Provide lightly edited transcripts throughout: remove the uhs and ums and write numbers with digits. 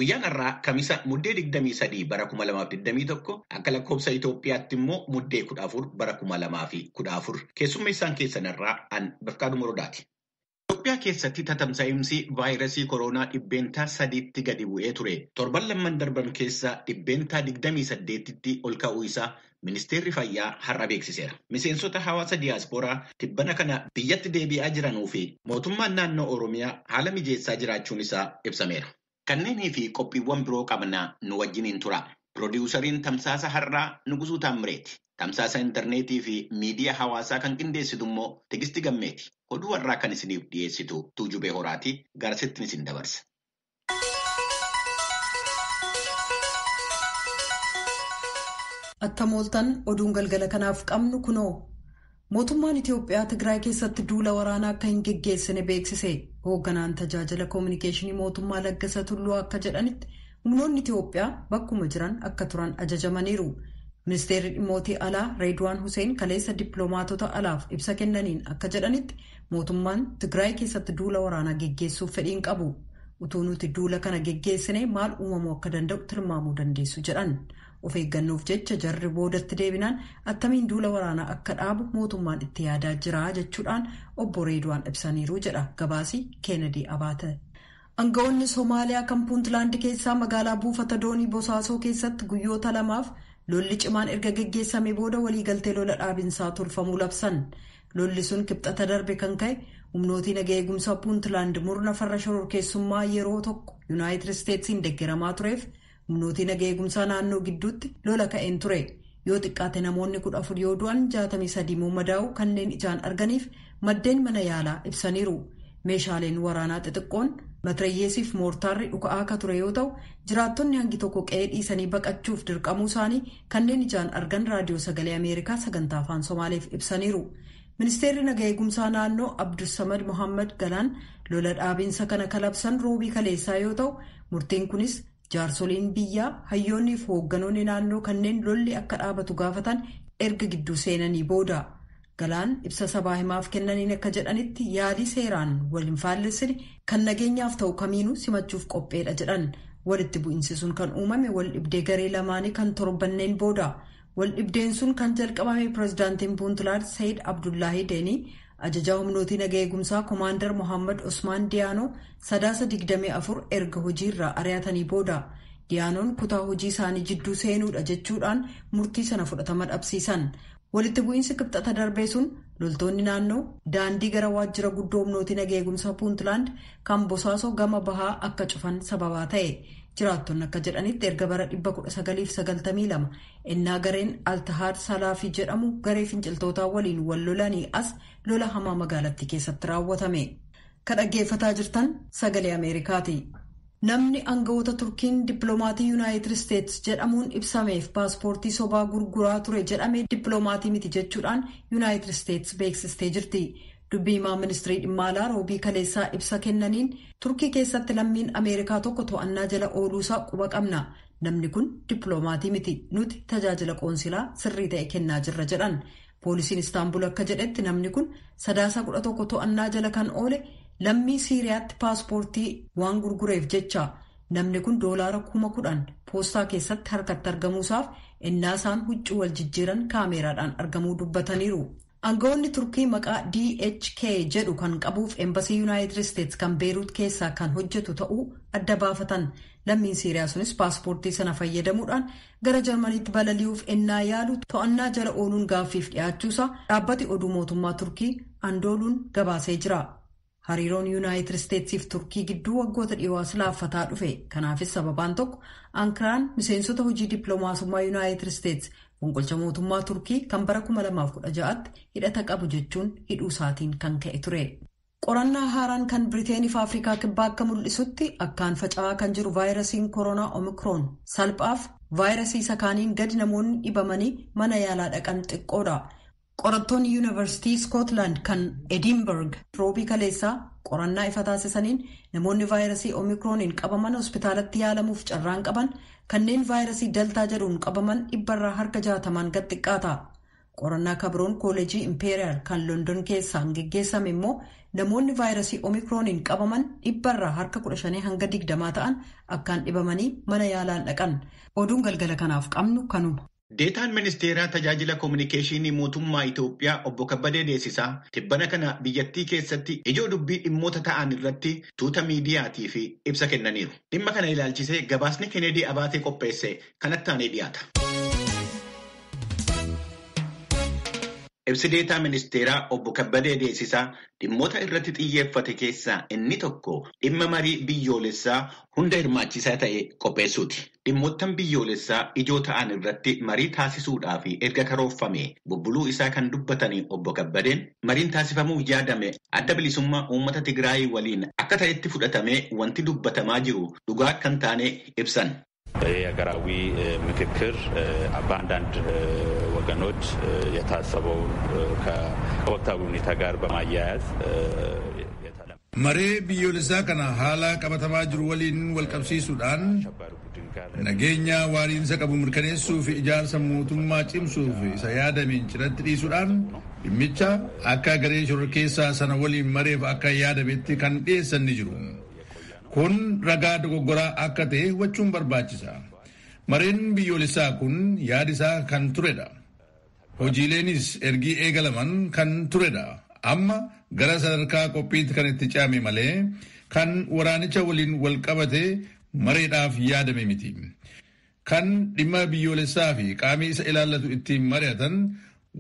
Guyyaan har'aa Kamisa Muddee 23 bara 2021 akka lakkoobsa Itoophiyaatti immoo Muddee 14 bara 2014 keessummeessaan keessan irraa an Bafqaaduu Morodaati. Itoophiyaa keessatti tatamsa'insi vaayirasii koronaa 3%tti gadi bu'ee ture. Torban lamman darban keessa 28%tti ol ka'uu isaa Ministeerri Fayyaa har'a beeksiseera. Miseensota hawaasa diyaaspooraa tibbana kana biyyatti deebi'aa jiranuu fi mootummaan naannoo Oromiyaa haala mijeessaa jiraachuun isaa ibsameera. Kanneenii fi qophiiwwan biroo qabnaa nu wajjiniin tura. Pirodiwusariin Tamsaasa Har'aa Nugusuu Taammireeti. Tamsaasa intarneetii fi miidiyaa hawaasaa kan qindeessitu immoo Tigisti Gammeeti. Oduu har'aa kan isiniif dhiyeessitu Tuujubee Horaati. Garsittiin isin dabarsa. Attam ooltan oduun galgala kanaaf qabnu kunoo. Mootummaan Itiyoophiyaa Tigraay keessatti duula waraanaa akka hin geggeessine beeksise. Hoogganaan tajaajila koominikeeshinii mootummaa Laggasa Tulluu akka jedhanitti humnoonni Itiyoophiyaa bakkuma jiran akka turan ajajamaniiru. Ministeerri dhimmootii alaa Reedwaan Huseen kaleessa dippiloomaatota alaaf ibsa kennaniin akka jedhanitti mootummaan Tigraay keessatti duula waraanaa geggeessuuf fedhii hin qabu. Utuu nuti duula kana geggeessine maal uumamuu akka danda'u tilmaamuu dandeessu jedhan. Of eeggannoof jecha jarri boodatti deebinaan attamiin duula waraanaa akka dhaabu mootummaan itti yaadaa jira jechuudhaan obbo Reedwaan ibsaniiru jedha gabaasii Keenedii Abaate. Aangawoonni Somaaliyaa kan Puuntlaand keessaa magaalaa buufata doonii Bosaasoo keessatti guyyoota lamaaf lolli cimaan erga geggeessame booda waliigaltee lola dhaabinsaa tolfamuu labsan. Lolli sun kibxata darbe kan ka'e humnootiin nagaa eegumsaa Puuntlaand murna farra shororkeessummaa yeroo tokko Yuunaayitid Isteetsiin deeggaramaa tureef humnootiin nagaa eegumsaa naannoo gidduutti lola ka'een ture. Yoo xiqqaate namoonni 14 yoo du'an 63 madaa'u kanneen ijaan arganiif maddeen mana yaalaa ibsaniiru. Meeshaaleen waraanaa xixiqqoon matirayyeesiif moortaarri dhuka'aa akka ture yoo ta'u jiraattonni hangi tokko qe'ee dhiisanii baqachuuf dirqamuu isaanii kanneen ijaan argan raadiyoo sagalee Ameerikaa sagantaa afaan Somaaleef ibsaniiru. Ministeerri nagaa eegumsaa naannoo Abdussamad Mohaammed Galaan lola dhaabiinsa kana kalabsan roobii kaleessaa yoo ta'u murteen kunis jaarsoliin biyyaa hayyoonnii fi hoogganoonni naannoo kanneen lolli akka dhaabatu gaafatan erga gidduu seenanii booda. Galaan ibsa sabaa himaaf kennaniin akka jedhanitti yaalii seeraan wal hin faallessine kan nageenyaaf ta'u kamiinuu simachuuf qopheedha jedhan. Walitti bu'insi sun kan uumame wal dhibdee garee lamaanii kan torbanneen booda. Wal dhibdeen sun kan jalqabame pirezidaantiin Puuntlaand Sayid Abdullahi Deenii ajajaa humnootii nagaa eegumsaa Koomaandar Mohaammed Osmaan Diyaanoo Sadaasa 24 erga hojiirraa ari'atanii booda. Diyaanoon kutaa hojii isaanii jidduu seenuudha jechuudhaan murtii sana fudhatama dhabsiisan. Walitti bu'iinsi kibxata darbee sun loltoonni naannoo daandii gara waajjira guddoo humnootii nagaa eegumsaa Puuntlaand kan Bosaasoo gama bahaa akka cufan sababaa ta'e. Jiraattonni akka jedhanitti erga bara 1992 ennaa gareen Altahaad Salaafii jedhamu garee finciltootaa waliin wal lolanii as lola hamaa magaalattii keessatti raawwatame. Kan dhaggeeffataa jirtan sagalee Ameerikaati. Namni aangawoota Turkiin dippiloomatii Yuunaayitid Isteetsi jedhamuun ibsameef paaspoortii sobaa gurguraa ture jedhame dippiloomatii miti jechuudhaan Yuunaayitid Isteetsi beeksistee jirti. Dubbii himaa ministirii dhimma alaa roobii kaleessaa ibsa kennaniin Turkii keessatti lammiin Ameerikaa tokko to'annaa jala ooluusaa quba qabna. Namni kun dippiloomaatii miti. Nuti tajaajila qoonsilaa sirrii ta'e kennaa jirra jedhan. Poolisiin Istaanbul akka jedhetti namni kun Sadaasa 11 to'annaa jala kan oole lammii Siiriyaatti paaspoortii waan gurgureef jecha. Namni kun doolaara 10,000 poostaa keessatti harkatti argamuusaaf innaa isaan huccuu wal jijjiiran kaameeraadhaan argamuu dubbataniiru. Aangawoonni Turkii maqaa DHK jedhu kan qabuuf embasii Yuunaayitid Isteetsi kan Beeruut keessaa kan hojjetu ta'uu adda baafatan. Lammiin Siiriyaa sunis paaspoortii sana fayyadamuudhaan gara Jarmaniitti balali'uuf ennaa yaalu to'annaa jala ooluun gaaffiif dhiyaachuusaa dhaabbati oduu mootummaa Turkii Andooluun gabaasee jira. Hariiroon Yuunaayitid Isteetsiif Turkii gidduu waggoota dhiyoo as laaffataa dhufe. Kanaafis sababaan tokko Ankaraan miseensota hojii dippiloomaasummaa Yuunaayitid Isteetsi fonqolcha mootummaa Turkii kan bara 2016tti hidhata qabu jechuun hidhuu isaatiin kan ka'e ture. Qorannaa haaraan kan Biriiteeniif Afrikaa kibbaa akka mul'isutti akkaan faca'aa kan jiru vaayirasiin koronaa Omikroon salphaaf vaayirasii isa kaaniin gadi namoonni dhibamanii mana yaalaa dhaqan xiqqoodha. Qorattoonni Yuunivarsiitii Iskootland kan Edinburgh roobii kaleessaa qorannaa ifa taasisaniin namoonni vaayirasii Omikrooniin qabaman hospitaalatti yaalamuuf carraan qaban kanneen vaayirasii daltaa jedhuun qabaman dhibbarraa harka 60n gad xiqqaata. Qorannaa kabroon kooleejii Impeeriyaal kan London keessaan geggeessame immoo namoonni vaayirasii omikrooniin qabaman dhibbarraa harka 15 hanga 20 ta'an akkaan dhibamanii mana yaalaan dhaqan. Oduun galgala kanaaf qabnu kanuma. Deetaan ministeeraa tajaajila koominikeeshinii mootummaa Itoophiyaa obbo Kabbadee Deessisaa tibbana kana biyyattii keessatti ijoo dubbii dhimmoota ta'an irratti tuuta miidiyaatii fi ibsa kennaniiru. Dhimma kana ilaalchisee gabaasni Kennedy Abaatee qopheesse kanatti aanee dhiyaata. Ibsi deetaa ministeeraa obbo Kabbadee Deessisaa dhimmoota irratti xiyyeeffate keessaa inni tokko dhimma marii biyyoolessaa hunda hirmaachisaa ta'e qopheessuuti. Dhimmoottan biyyoolessaa ijoo ta'an irratti marii taasisuudhaaf erga karoorfame bubbuluu isaa kan dubbatanii obbo Kabbadeen mariin taasifamuuf yaadame adda bilisummaa uummata Tigraay waliin akka ta'etti fudhatamee wanti dubbatamaa jiru dhugaa kan taane ibsan. የሀገራዊ ምክክር በአንዳንድ ወገኖች የታሰበውን ከወቅታዊ ሁኔታ ጋር በማያያዝ Maree biyyoolessaa kana haala qabatamaa jiru waliin walqabsiisuudhaan nageenya waariinsa qabu mirkaneessuu fi ijaarsa mootummaa cimsuuf isa yaadameen cinatti dhiisuudhaan dhimmicha akka garee shororkeessaa sana waliin mareef akka yaadametti kan dhiyeessan ni jiru. Kun ragaa dogoggoraa akka ta'e hubachuun barbaachisa. Mareen biyyoolessaa kun yaadisaa kan turedha. Hojiileenis ergii eegalaman kan turedha. Amma gara sadarkaa qophiitti kan itti ce'ame malee kan waraanicha waliin wal qabate mareedhaaf yaadame miti. Kan dhimma biyyoolessaa fi qaamni isa ilaallatu ittiin mari'atan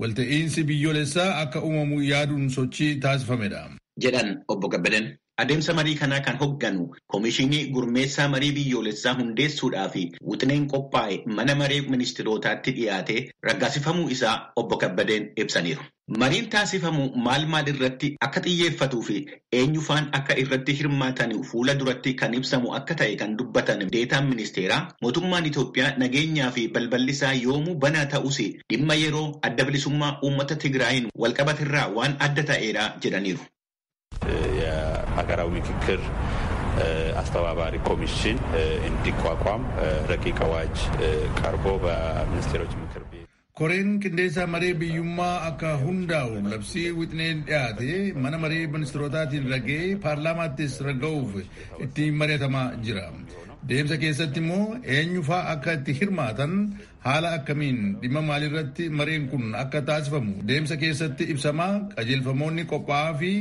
walta'iinsi biyyoolessaa akka uumamu yaaduun sochii taasifamedha. Jedhan obbo Kabbadan. Adeemsa marii kanaa kan hoogganu Komishinii Gurmeessaa Marii Biyyoolessaa hundeessuudhaa fi wixineen qophaa'e mana maree ministirootaatti dhiyaatee raggaasifamuu isaa obbo Kabbadeen ibsaniiru. Mariin taasifamu maal maal irratti akka xiyyeeffatuu fi eenyufaan akka irratti hirmaatan fuula duratti kan ibsamu akka ta'e kan dubbatan deetaan ministeeraa mootummaan Itoophiyaa nageenyaa fi balballi isaa yoomuu banaa ta'us dhimma yeroo adda bilisummaa uummata Tigraayin walqabatirraa waan adda ta'eedha jedhaniiru. የሀገራዊ ምክክር አስተባባሪ ኮሚሽን እንዲቋቋም ረቂቅ አዋጅ ቀርቦ በሚኒስቴሮች ምክር ቤት Koreen qindeessaa maree biyyummaa akka hundaa'u labsii wixineen dhiyaate mana maree ministeerotaatiin ragee paarlaamaattis ragga'uuf ittiin mari'atamaa jira. Deemsa keessatti immoo eenyufaa akka itti hirmaatan haala akkamiin dhimma maalirratti mareen kun akka taasifamu deemsa keessatti ibsamaa qajeelfamoonni qophaa'aa fi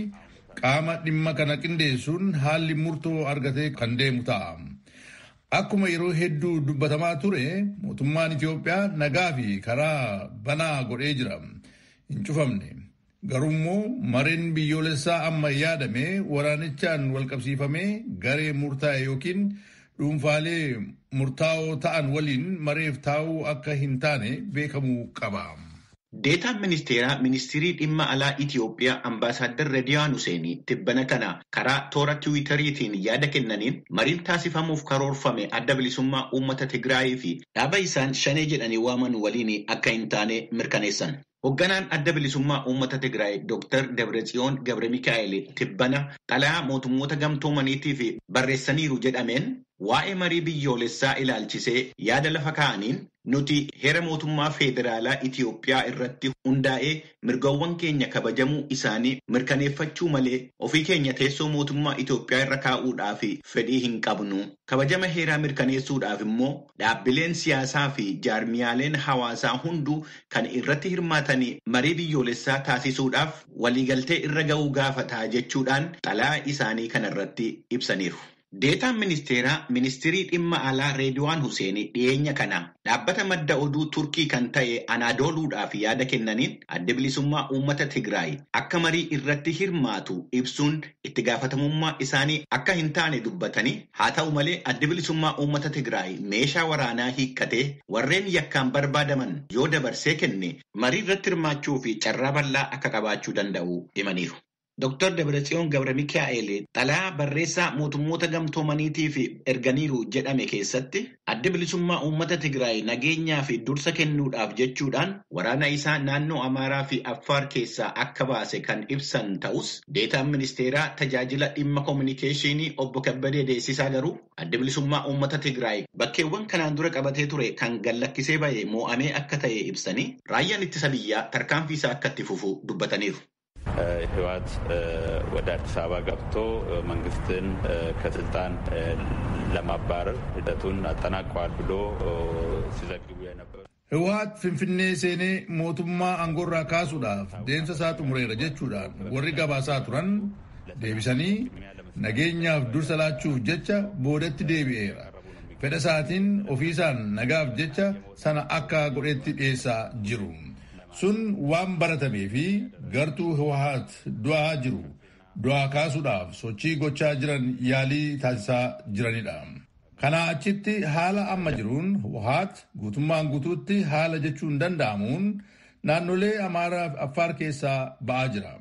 qaama dhimma kana qindeessuun haalli murtoo argatee kan deemu ta'a. Akkuma yeroo hedduu dubbatamaa ture mootummaan Itoophiyaa nagaa fi karaa banaa godhee jira. Hin cufamne. Garuu immoo mareen biyyoolessaa amma yaadame waraanichaan walqabsiifamee garee murtaa'e yookiin dhuunfaalee murtaa'oo ta'an waliin mareef taa'uu akka hin taane beekamuu qaba. Deetaan ministeeraa ministirii dhimma alaa Itoophiyaa ambaasaaddar Rediyaan Huseen tibbana kana karaa toora tiwiitariitiin yaada kennaniin mariin taasifamuuf karoorfame adda bilisummaa uummata Tigraayii fi dhaaba isaan shanee jedhanii waaman waliin akka hin taane mirkaneessan. Hoogganaan adda bilisummaa uummata Tigraay Dr. Dabretsiyoon Gabre Mikaa'el tibbana xalayaa mootummoota gamtoomaniitiif barreessaniiru jedhameen waa'ee marii biyyoolessaa ilaalchisee yaada lafa kaa'aniin nuti heera mootummaa federaalaa Itoophiyaa irratti hundaa'ee mirgawwan keenya kabajamuu isaanii mirkaneeffachuu malee ofii keenya teessoo mootummaa Itoophiyaa irra kaa'uudhaaf fedhii hin qabnu. Kabajama heeraa mirkaneessuudhaaf immoo dhaabbileen siyaasaa fi jaarmiyaaleen hawaasaa hunduu kan irratti hirmaatanii marii biyyoolessaa taasisuudhaaf waliigaltee irra ga'uu gaafataa jechuudhaan xalayaa isaanii kanarratti ibsaniiru. Deetaan ministeeraa ministirii dhimma alaa Reediwaan Huseen dhiyeenya kana dhaabbata madda oduu Turkii kan ta'e Anaadooluudhaaf yaada kennaniin adda bilisummaa uummata Tigraay akka marii irratti hirmaatu ibsuun itti gaafatamummaa isaanii akka hin taane dubbatanii haa ta'u malee adda bilisummaa uummata Tigraay meeshaa waraanaa hiikkatee warreen yakkaan barbaadaman yoo dabarsee kenne marii irratti hirmaachuu fi carraa bal'aa akka qabaachuu danda'u himaniiru. Dr. Dabratsiyoon Gabra Mikaa'el xalayaa barreessaa mootummoota gamtoomaniitiif erganiiru jedhame keessatti adda bilisummaa uummata Tigraay nageenyaa fi dursa kennuudhaaf jechuudhaan waraana isaa naannoo Amaaraa fi Affaar keessaa akka baase kan ibsan ta'us deetaan ministeeraa tajaajila dhimma koominikeeshinii obbo Kabbadee Deessisaa garuu adda bilisummaa uummata Tigraay bakkeewwan kanaan dura qabatee ture kan gallakkisee ba'e moo'amee akka ta'e ibsanii raayyaan ittisa biyyaa tarkaanfii isaa akka itti fufu dubbataniiru. ህወሓት ወደ አዲስ አበባ ገብቶ መንግስትን ከስልጣን ለማባረር ሂደቱን አጠናቀዋል ብሎ ሲዘግቡ የነበሩ ህወሓት Finfinnee seenee mootummaa aangoorraa kaasuudhaaf deemsa isaa xumureera jechuudhaan warri gabaasaa turan deebisanii nageenyaaf dursa laachuuf jecha boodatti deebi'eera. Fedha isaatiin ofiisaan nagaaf jecha sana akka godhetti dhiyeessaa jiru. Sun waan baratamee fi gartuu ህወሓት du'aa jiru du'aa kaasuudhaaf sochii gochaa jiran yaalii taasisaa jiranidha. Kanaa achitti haala amma jiruun ህወሓት guutummaan guutuutti haala jechuun danda'amuun naannolee Amaaraa fi Affaar keessaa ba'aa jira.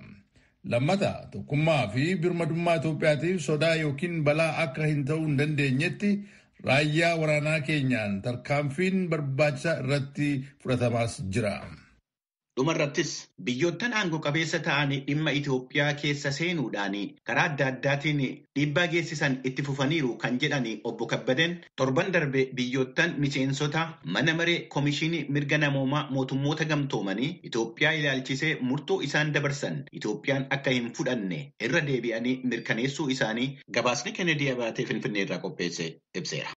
Lammata tokkummaa fi birmadummaa Itoophiyaatiif sodaa yookiin balaa akka hin ta'uu hin dandeenyetti raayyaa waraanaa keenyaan tarkaanfiin barbaachisaa irratti fudhatamaas jira. Dhumarrattis biyyoottan aangoo qabeessa ta'an dhimma Itoophiyaa keessa seenuudhaan karaa adda addaatiin dhiibbaa geessisan itti fufaniiru kan jedhan obbo Kabbadeen torban darbe biyyoottan miseensota mana maree komishinii mirga namoomaa mootummoota gamtoomanii Itoophiyaa ilaalchisee murtoo isaan dabarsan Itoophiyaan akka hin fudhanne irra deebi'anii mirkaneessuu isaanii gabaasni Kennedy Abaatee Finfinnee irraa qopheesse ibseera.